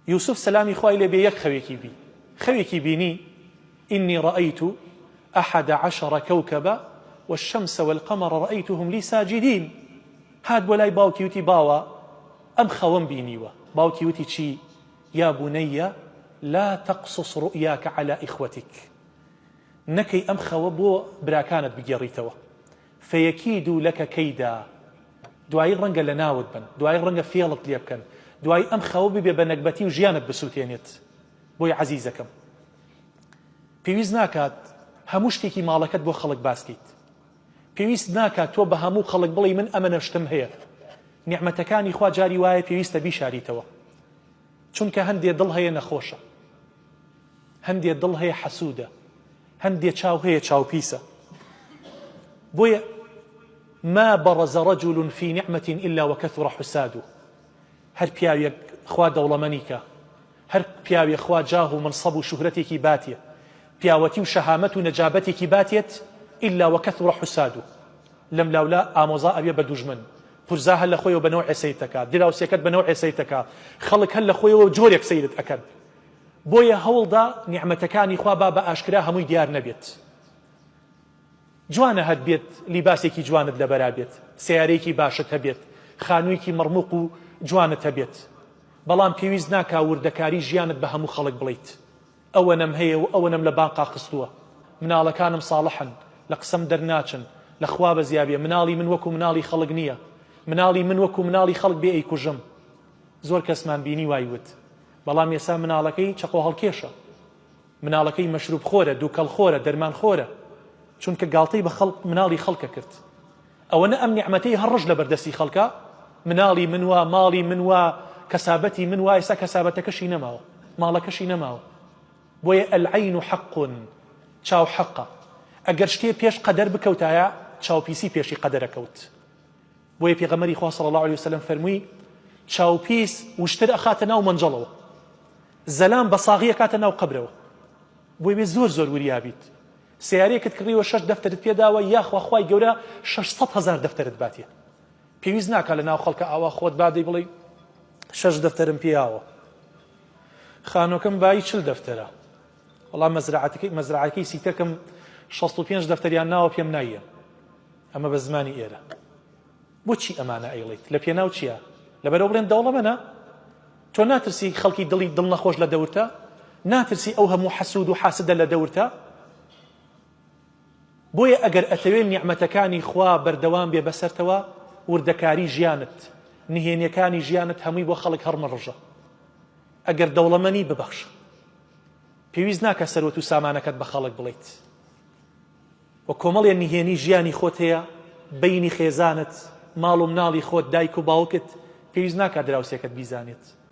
یوسف سەلامی خوای لێ بێ یەک خەوێکی بی خەوێکی بینی إني رأيت أحد عشر كوكبا والشمس والقمر رأيتهم لي ساجدين هات بۆ لای باوکی وتی باوە ئەم خەوەم بینیوە باوکی وتی چی یا بني لا تقصص رؤياك على إخوتك نەکەی ئەم خەوە بۆ براکانت بگێڕیتەوە فيكيدوا لك كيدا دوایی ڕەنگە لەناوت بەن دوایی ڕەنگە فێڵت لێ بکەن دوایی ئەم خەوە ببێ بە نەگبەتی و ژیانت بسووتێنێت بۆیە عەزیزەکەم پێویست ناکات هەموو شتێکی ماڵەکەت بۆ خەڵک باس کەیت پێویست ناکات تۆ بە هەموو خەڵک بڵێی من ئەمەنە شتم هەیە نیعمەتەکانی خوا جاری وایە پێویستە بیشاریتەوە چونکە هەندێ دڵ هەیە نەخۆشە هەندێ دڵ هەیە حەسوودە هەندێ چاو هەیە چاوپیسە بۆیە ما برز رجل في نعمة إلا وكثر حساده هەر پیاوێک خوا دەوڵەمەنی کە هەر پیاوێ خوا جاه و منصب و شوهرەتێکی باتێ پیاوەتی و شەهامەت و نەجابەتێکی باتێت إلا وكثر حساده لەم لاولا ئامۆزا ئەبێ بە دوژمن پورزا هەر لە خۆیەوە بە نەوعێ سەیرت ئەکا دراوسێکەت بە نەوعێ سەیرت ئەکا خەڵک هەر لە خۆیەوە جۆرێک سەیرت ئەکەن بۆیە هەوڵدە نیعمەتەکانی خوا با بە ئاشکرا هەمووی دیار نەبێت. جوانە هەت بێت لیباسێکی جوانت لەبەرا بێت، سەیارەیەکی باشت هەبێت، خانوویەکی مەڕموق و جوانت هەبێت، بەڵام پێویست ناکا وردەکاری ژیانت بە هەموو خەڵک بڵێیت. ئەوەنەم هەیە و ئەوەنەم لە بانقا خستووە. مناڵەکانم ساڵحن، لە قسەم دەرناچن، لە خوا بەزیابێ مناڵی من وەکو مناڵی خەڵک نییە. مناڵی من وەکو مناڵی خەڵک بێ ئەیکوژم. زۆر کەسمان بینی وای وت. بەڵام ئێستا مناڵەکەی چەقۆ هەڵکێشە مناڵەکەی مەشروب خۆرە دوکەڵ خۆرە دەرمان خۆرە چونکە گاڵتەی بە خەڵک مناڵی خەڵکە کرد ئەوەنە ئەم نیعمەتەی هەر ڕژ لە بەردەستی خەڵکە مناڵی من وا ماڵی من وا کەسابەتی من وا ئێستا کەسابەتەکەشی نەماوە ماڵەکەشی نەماوە بۆیە العین حق چاو حەقە ئەگەر شتێ پێش قەدەر بکەوتایە چاوپیسی پێشی قەدەرە کەوت بۆیە پێغەمبەری خوا صلی اللە علیە وسلم فەرمووی چاوپیس وشتر ئەخاتە ناو مەنجەڵەوە زەلام بە ساغی ئەکاتە ناو قەبرەوە بۆیە بێ زۆر زۆر وریا بیت سیارەیەکت کڕیوە شەش دەفتەرت پێداوە یاخوا خوای گەورە 600 هەزار دەفتەرت باتێ پێویست ناکا لە ناو خەڵکە ئاوا خۆت بادەی بڵێ شەش دەفتەرم پیاوە خانۆکەم بایی چل دەفتەرە وەڵام مەزرعەکەی مەزرعەکەی سیتەکەم 65 دەفتەریان ناوە پێم نایە ئەمە بە زمانی ئێرە. بۆچی ئەمانە ئەیڵێیت؟ لە پێناو چیا؟ لەبەرئەوە بڵێن دەوڵەمەنە؟ تۆ ناترسی خەڵکی دڵی دڵ نەخۆش لە دەورتە؟ ناترسی ئەو هەموو حەسوود و حاسدە لە دەورتە؟ بۆیە ئەگەر ئەتەوێ نیعمەتەکانی خوا بەردەوام بێ بەسەرتەوە وردەکاری ژیانت، نهێنیەکانی ژیانت هەمووی بۆ خەڵک هەڕمەڕژە. ئەگەر دەوڵەمەنی ببەخشە. پێویست ناکا سەروەت و سامانەکەت بە خەڵک بڵێیت. وە کۆمەڵێ نهێنی ژیانی خۆت هەیە بەینی خێزانت ماڵ و مناڵی خۆت دایک و باوکت پێویست ناکات دراوسێکەت بیزانێت.